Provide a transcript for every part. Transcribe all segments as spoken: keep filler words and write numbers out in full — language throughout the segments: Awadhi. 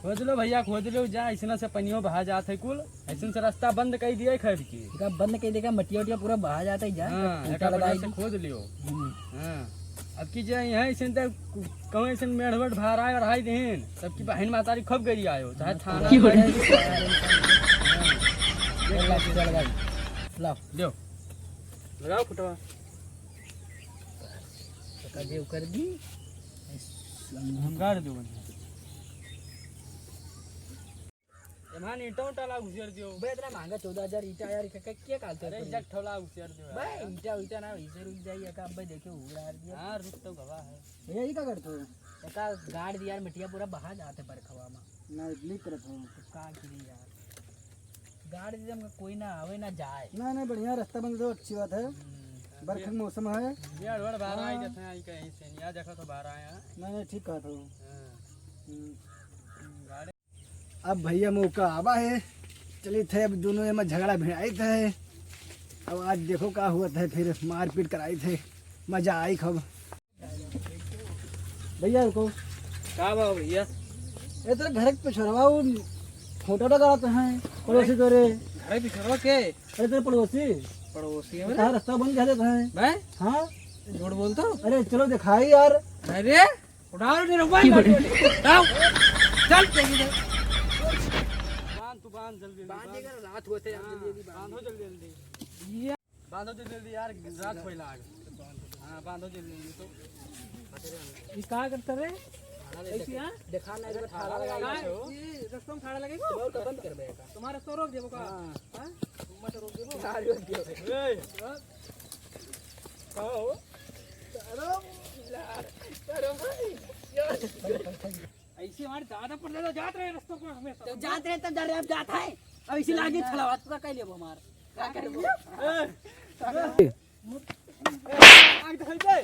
खोज लो भइया, खोज लो, जा, अइसना से पनियो बहा जात है कुल, अइसन से रस्ता बंद कइ दिया है खैर की। एका बंद कइ देगा, मटिया उटिया पूरा बहा जात है, जा। हाँ, खूंटा एका लगाई बढ़िया से दी। खोज लियो। हम्म। हाँ, अब की जे यहाँ अइसन त कहूँ अइसन मेढ़ वेढ़ भराए और हाई देन, तब की बहिन महतारी खूब गरी आयो, चाहे थाना की हो रही? हाँ। चल, चल, चल भाई, लाओ। लियो, लगाओ फुटवा। एका जे कर दी, हम गाड़ दो बढ़िया। एमान ईंटा उंटा ला घुसेर दियो। बे, इतना महंगा चौदह हजार ईंटा यार, के, के, के काल अरे, तेरे इज्जत ठोला घुसेर दियो बे, यार। ईंटा उंटा ना, इसे रुक जाइए, का अब देखे हुआ यार, ये। हाँ, रुक तो गवा है। भैया, ये का करते हो? एका गाड़ दिया यार, मिट्टिया पूरा बहा जाते बरखवा में। ना, लीक करत हो। तो का करी यार? गाड़ दी, हमका कोई ना आवे ना जाए। ना, ना, बढ़िया रास्ता बन जाओ, अच्छी बात है। हम्म। बरखा के मौसम है। ये अड़बड़ बाहर आई हाँ। देते हैं, आई कहीं से नहीं, आ देखो तो बाहर आए हैं। नहीं, नहीं, ठीक कहत हो। हाँ। हम्म। गाड़ी अब भैया मौका आवा है, चलित है, अब दोनों एमा झगड़ा भिड़ाइत है। अब आज देखो का हुआ है, फिर मारपीट कराइत है, मजा आई खूब। भैया रुको। का बा भैया? ए, तेरे घर के पिछड़वा वो फोटो लगा रहते हैं पड़ोसी तोरे। घर के पिछड़वा के? अरे, तेरे पड़ोसी। पड़ोसी है मेरे? कहाँ रास्ता बंद कर देते हैं? मैं? हाँ। झूठ बोलता हूँ? अरे, चलो दिखाई यार। अरे, उठाओ, नहीं रुकवा, की बोले? उठाओ। चल, देखी दे। बांध, तू बांध, जल्दी, जल्दी बांध बांध। देगा, रात होते हैं, हाँ, जल्दी, जल्दी बांध। बांधो, जल्दी, जल्दी। ये बांधो, जल्दी, जल्दी, यार, रात होए लाग। हाँ, बांधो, जल्दी, जल्दी, तो। ये का करता रे? ऐसी, हाँ? देखा ना, अरे, इधर ठाड़ा ठाड़ा लगा लगा है। ये रस्ता में ठाड़ा लगेगा? तो और का बंद कर देगा? तुम्हारा रस्ता रोक देबो का? हाँ। हाँ? मत रोक देबो। सारी रोक दियो। ए, हाँ? का हो? अरे यार, अरे भाई, यार। ऐसे हमारे दादा पर दादा जात रहे रस्तों पर हमेशा। तो जात रहे तब जा रहे, अब जात है। अब इसी लागे छलवा तो कर लेबो हमार। का करबो? ए, ए, आग धर दे।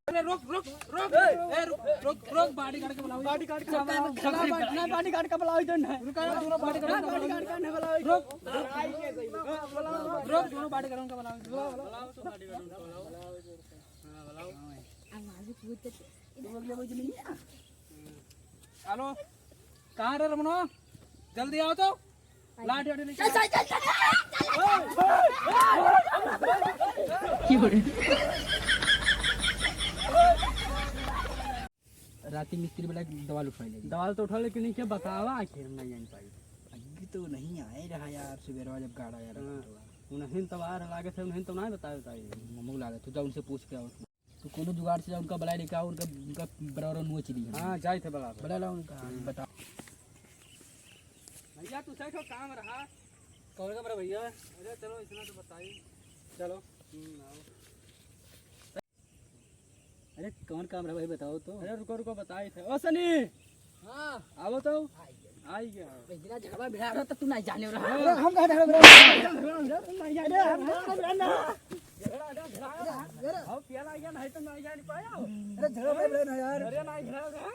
अरे रोक, रोक, रोक। ए, रुक, रुक, रुक, बॉडीगार्ड के बुलाओ। बॉडीगार्ड के बुलाओ। ना, बॉडीगार्ड का बुलाओ, इधर ना। रुका, दोनों बॉडीगार्ड का बुलाओ। रुक, रुक, दोनों बॉडीगार्ड का बुलाओ। बुलाओ, बुलाओ। हेलो, कहाँ रे रमनो? जल्दी आओ तो। लाठी वाठी लेके चल, चल, चल, चल, चल। राती मिस्त्री वाला दवाल उठा ले। दवाल तो उठा, लेकिन इनके बतावा आखिर हम नहीं जान पाई। अभी तो नहीं आए रहा यार, सुबेरवा जब गाड़ा यार। हाँ। उन्हें तो बाहर लागे थे, उन्हें तो नहीं बताए, बताए। मम्मी को लागे, तू जा उनसे पूछ के आओ। तू कोनो जुगाड़ से जा, उनका बुलाए लेके आओ, उनका, उनका बराबर नोच ली है। हाँ, जाए थे बराबर। बुला ला उनका, हाँ, हम्म। बता। भैया, तू सही ठो काम रहा। कौन काम रहा भैया? अरे चलो, इतना तो बताई। चलो। हम्म, आओ। अरे कौन काम रहा भाई, बताओ तो। अरे रुको, रुको, बताई थे। ओ सनी! हाँ। आवो तो। आई गया। आई गया। इतना झगड़ा भिड़ा रहा तो तू नहीं जाने रहा। अरे हम कहाँ झगड़ा भिड़ा रहे हैं? अरे हम झगड़ा भिड़ा ना। झगड़ा, झगड़ा, झगड़ा। हम पिया ना गया, नहीं तो नहीं जाने पाया। अरे झगड़ा भिड़ा ना यार। अरे नहीं भिड़ा रहा।